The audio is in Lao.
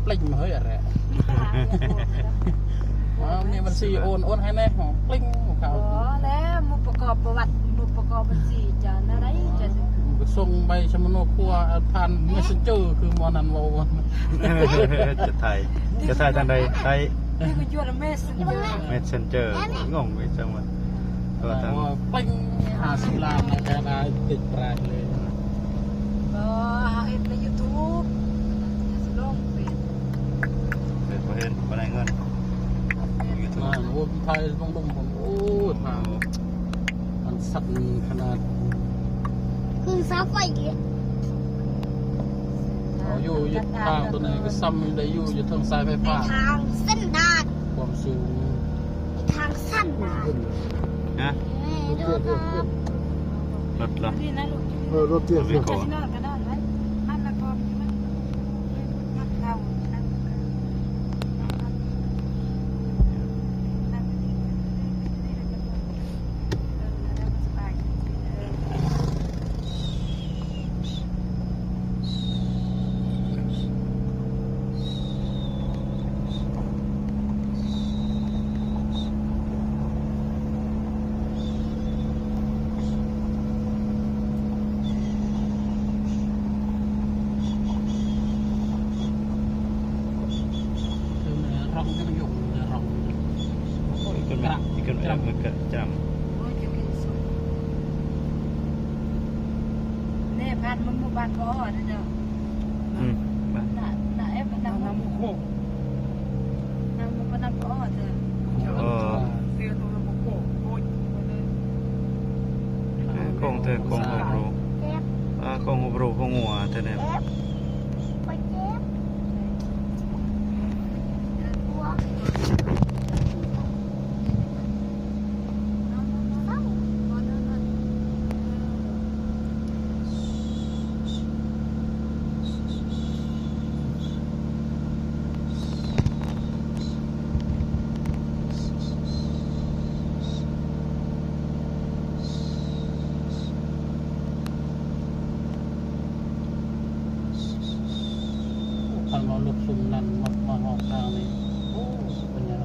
ເລັ່ງເຮີ້ຍແຫຼະ ມີບັນຊີໂອນ ໂອນໃຫ້ແດ່ ເລັ່ງເຂົາ ບໍ່ແລ້ວ ໝູ່ປະກອບປະຫວັດ ໝູ່ປະກອບບັນຊີ ຈະແນວໃດ ຈະ ກໍສົ່ງໃບສຳມະໂນຄົວຜ່ານ Messenger ຄືໝໍນັ້ນເວົ້າ ຈະຖ່າຍ ຈະຖ່າຍທາງໃດ ໄທ ນີ້ກໍຢູ່ໃນ Messenger Messenger ງົງໄປຈັ່ງວ່າ ແຕ່ວ່າທາງ ເປັນຫ້າສິບລ້ານ ແລ້ວກໍໄດ້ຕິດປາຍເລີຍ ບໍ່ ເຮົາເຮັດໃນ YouTube ຊິລົງເຟສ ເຮັດບໍ່ເຫັນ ບໍ່ໄດ້ເງິນ YouTube ໂອ້ ໄທລົງ ໂອ້ ທາງ ມັນສັ່ນຂະໜາດ ຄືເສົາໄຟເລີຍ ເຮົາຢູ່ ຢູ່ທາງຕົວນີ້ກໍສ່ຳໄດ້ຢູ່ ຢູ່ເທິງສາຍໄຟຟ້າ ທາງເສັ້ນດານ ຄວາມສູງ ທາງສັ້ນນະ ຮະ ເອີ ລົດລະ ນີ້ນະລູກ ເອີ ລົດຕຽວ ມັນກໍນອນ ກໍນອນໄວ້ ມັນລະກໍມີມັນ ມັນເລົ່າ ແນ່ ຜ່ານໝູ່ບ້ານພໍ່ເດີ ອືມ ບ້ານ ນະ ນະ ເອັບ ນະ ນຳໝູ່ໂຄ ນຳໝູ່ ນຳພໍ່ເດີ ເອີ ເອີ ຂອງແທ້ ຂອງຮູບໂລ ອ່າ ຂອງຮູບໂລ ຂອງຫົວແທ້ແນ່. ຄັນວ່າລົດຊຸມນັ້ນມາ ມາຮອດທາງນີ້ ໂອ້ ເປັນຫຍັງ?